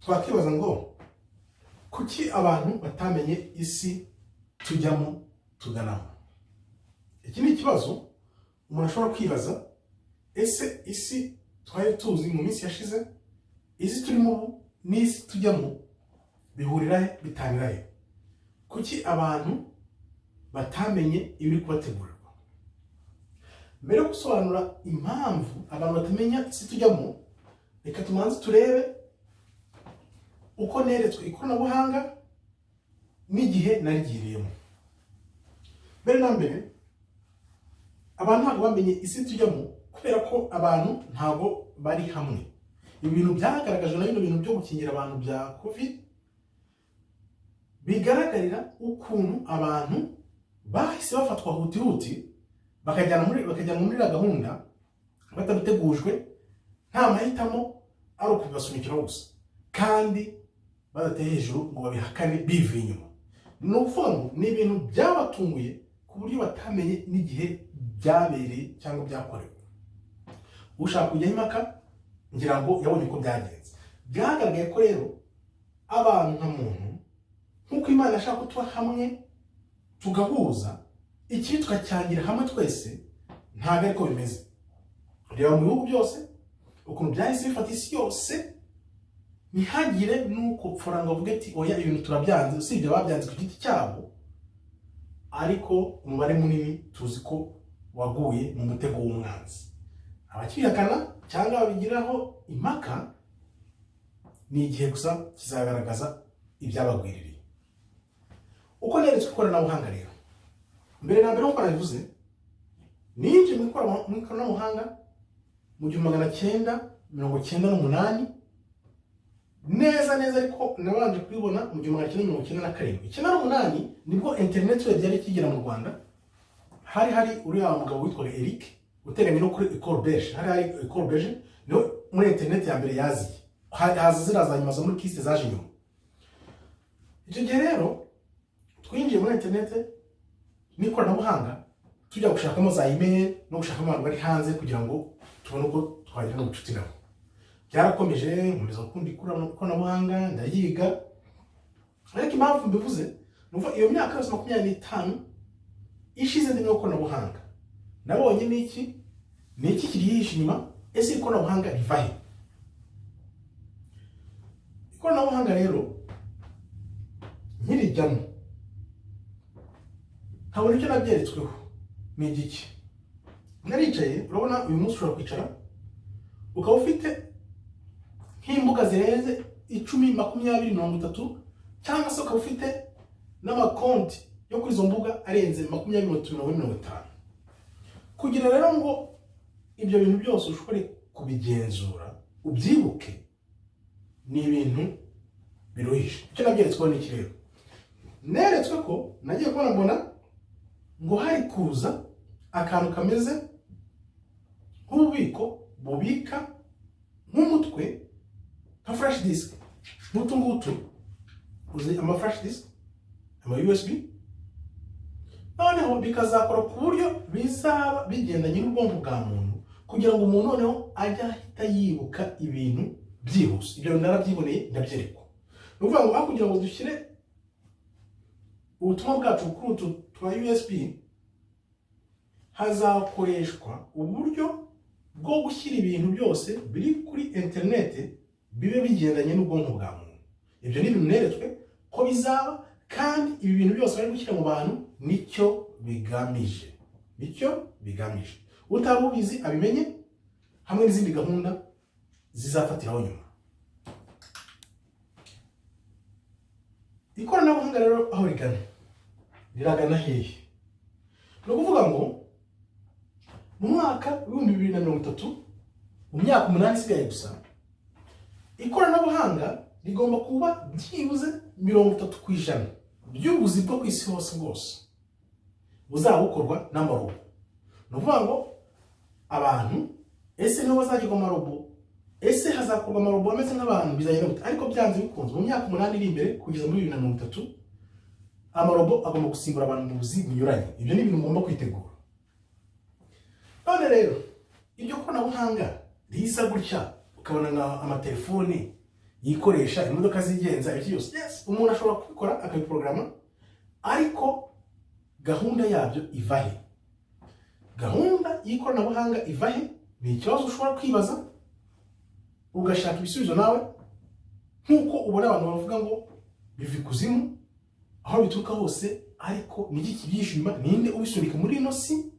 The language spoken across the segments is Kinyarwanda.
Twakibaza ngo kuki abantu batamenye isi tujyamo, tuganamo? Iki ni ikibazo umuntu ashobora kwibaza: ese isi twari tuzi mu minsi yashize, isi turimo ubu n'isi tujyamo bihurira he, bitangira he? Kuki abantu batamenye ibiri kubategurirwa? Mbere yo gusobanura impamvu abantu batamenya isi tujyamo, reka tumanze turebe uko neretswe ikoranabuhanga n'igihe narigiriyemo. Mbere na mbere, abantu ntabwo bamenye isi tujyamo kubera ko abantu ntabwo bari hamwe. Ibi bintu byagaragajwe na bino bintu byo gukingira abantu bya COVID, bigaragarira ukuntu abantu bahise bafatwa hutihuti, bakajyana muri iriya gahunda batabitegujwe, nta mahitamo, ari ukubibasunikiraho gusa, kandi badateye hejuru ngo babihakane bivuye inyuma. Ni ukuvuga ngo ni ibintu byabatunguye ku buryo batamenye n'igihe byabereye cyangwa byakorewe. Ushaka kujyaho impaka, ngira ngo yabonye uko byagenze. Byagaragaye ko rero abantu nka muntu, nk'uko Imana ashaka ko tuba hamwe, tugahuza ikibi, tukacyangira hamwe twese, ntabwo ariko bimeze. Reba mu bihugu byose ukuntu byahise bifata isi yose, ntihagire n'uko pfora ngo avuge ati: "Oya, ibintu turabyanze," usibye ababyanze ku giti cyabo. Ariko umubare munini tuzi ko waguye mu mutego w'umwanzi. Abakibihakana cyangwa babigiraho impaka, ni igihe gusa kizagaragaza ibyabagwiririye. Uko neretswe ikoranabuhanga rero, mbere na mbere, nk'uko nabivuze, ninjiye mu ikoranabuhanga mu 1998 neza neza, ariko nabanje kubibona mu 1997. 98 nibwo interineti urebye yari ikigera mu Rwanda. Hari hari uriya mugabo witwaga Eric uteganye no kuri Ecole Belge. Hari hari Ecole Belge, niho muri interineti ya mbere yaziye. Haza ziriya za nyuma zo muri KIST zaje inyuma. Icyo gihe rero twinjiye muri interineti n'ikoranabuhanga, tujya gushakamo za email no gushakamo abantu bari hanze kugira ngo tubone uko twagirana ubucuti nabo. Byarakomeje, nkomeza gukunda ikoranabuhanga, ndayiga. Ariko impamvu mbivuze ni ukuvuga, iyo myaka yose 25 ishize ndimo ikoranabuhanga, nabonye n'iki? Ni iki kiryihishe inyuma? Ese ikoranabuhanga riva he? Ikoranabuhanga rero nkirijyamo, nkabona icyo nabyeretsweho ni igiki. Naricaye, urabona uyu munsi ushobora kwicara ukaba ufite nk'imbuga zirenze 10, 20, 30, cyangwa se ukaba ufite n'amakonti yo kuri izo mbuga arenze 20, 30, 40, 50. Kugira rero ngo ibyo bintu byose ushobore kubigenzura, ubyibuke, ni ibintu biruhije. Icyo nabyeretsweho ni iki rero? Neretswe ko nagiye kubona, mbona ngo hari kuza akantu kameze nk'ububiko bubika nk'umutwe, nka flash disk nk'utu ngutu, uzi ama flash disk, ama USB. Noneho bikazakora ku buryo bizaba bigendanye n'ubwonko bwa muntu, kugira ngo umuntu noneho ajye ahita yibuka ibintu byihuse. Ibyo narabyiboneye, ndabyerekwa. Ni ukuvuga ngo aho kugira ngo dushyire ubutumwa bwacu kuri utu twa USB, hazakoreshwa uburyo bwo gushyira ibintu byose biri kuri interineti bibe bigendanye n'ubwonko bwa muntu. Ibyo ni ibintu neretswe ko bizaba, kandi ibi bintu byose bari gushyira mu bantu nicyo bigamije, nicyo bigamije. Utari ubizi abimenye, hamwe n'izindi gahunda zizafatiraho nyuma. Ikoranabuhanga rero aho rigana, riragana hehe? Ni ukuvuga ngo mu mwaka w'2030, mu myaka 8 isigaye gusa, ikoranabuhanga rigomba kuba byibuze 30% by'ubuzi bwo ku isi hose bwose buzaba bukorwa n'amarobo. Ni ukuvuga ngo abantu ese nibo bazagirwa amarobo? Ese hazakorwa amarobo ameze nk'abantu? Bizagenda gute? Ariko byanze bikunze, mu myaka 8 iri imbere kugeza muri 2030, amarobo agomba gusimbura abantu mu buzi bunyuranye. Ibyo ni ibintu mugomba kwitegura. None rero iryo koranabuhanga riza gutya, ukabona nka amatelefone Yikoresha, imodoka zigenza, ibiki byose. Yes, umuntu ashobora kubikora akabiporogaramu, ariko gahunda yabyo iva he? Gahunda y'ikoranabuhanga iva he? Ni ikibazo ushobora kwibaza ugashaka ibisubizo nawe, nk'uko ubona abantu bavuga ngo biva ikuzimu, aho bituruka hose. Ariko ni iki kibyihishe inyuma? Ninde ubisunika muri ino si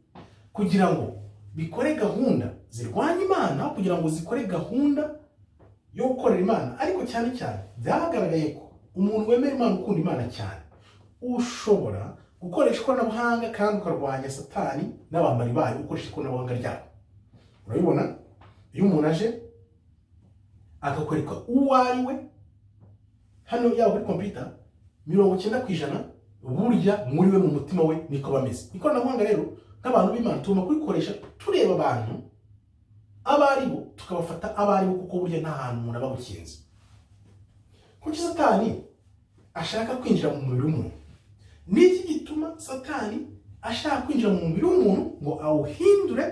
kugira ngo bikore gahunda zirwanya Imana, kugira ngo zikore gahunda yo gukorera Imana? Ariko cyane cyane byagaragaye ko umuntu wemera Imana, ukunda Imana cyane, ushobora gukoresha ikoranabuhanga kandi ukarwanya Satani n'abambari bayo ukoresha ikoranabuhanga ryabo. Urabibona iyo umuntu aje akakwereka uwo ari we hano, yaba kuri kompiyuta, 90% burya muri we, mu mutima we, niko bameze. Ikoranabuhanga rero, nk'abantu b'Imana, tugomba kurikoresha tureba abantu abo ari bo, tukabafata abo ari bo, kuko burya nta hantu umuntu aba agukinze. Kuki Satani ashaka kwinjira mu mubiri w'umuntu? Ni iki gituma Satani ashaka kwinjira mu mubiri w'umuntu ngo awuhindure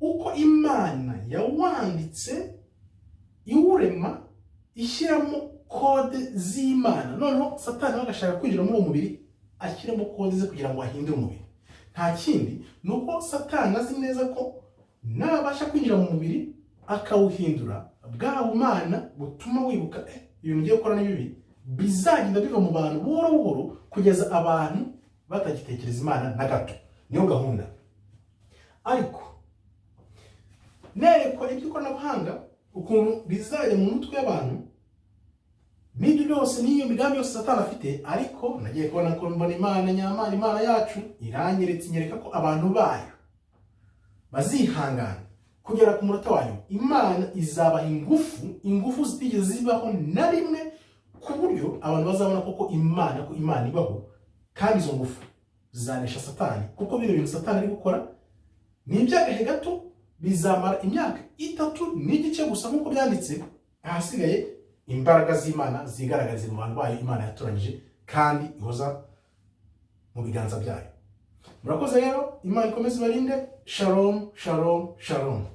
uko Imana yawanditse iwurema, ishyiramo kode z'Imana? Noneho Satani we agashaka kwinjira muri uwo mubiri, ashyiramo kode ze kugira ngo ahindure umubiri. Nta kindi, ni uko Satani azi neza ko nabasha kwinjira mu mubiri akawuhindura, bwa bumana butuma wibuka ibintu ugiye gukora ni bibi, bizagenda biva mu bantu buhoro buhoro kugeza abantu batagitekereza Imana na gato. Niyo gahunda. Ariko nerekwa iby'ikoranabuhanga, ukuntu rizajya mu mutwe y'abantu, n'ibyo byose, n'iyo migambi yose Satani afite. Ariko nagiye kubona ko mbona Imana nyamana, Imana yacu iranyeretse, inyereka ko abantu bayo bazihangana kugera ku munota wayo. Imana izabaha ingufu, ingufu zitigeze zibaho na rimwe, ku buryo abantu bazabona koko Imana, ko Imana ibaho. Kandi izo ngufu zizanesha Satani, kuko bino bintu Satani ari gukora ni iby'agahe gato, bizamara imyaka 3 n'igice gusa nk'uko byanditse. Ahasigaye imbaraga z'Imana zigaragarize mu bantu bayo Imana yatoranyije kandi ihoza mu biganza byayo. Murakoze rero, Imana ikomeze ibarinde. Shalom, shalom, shalom.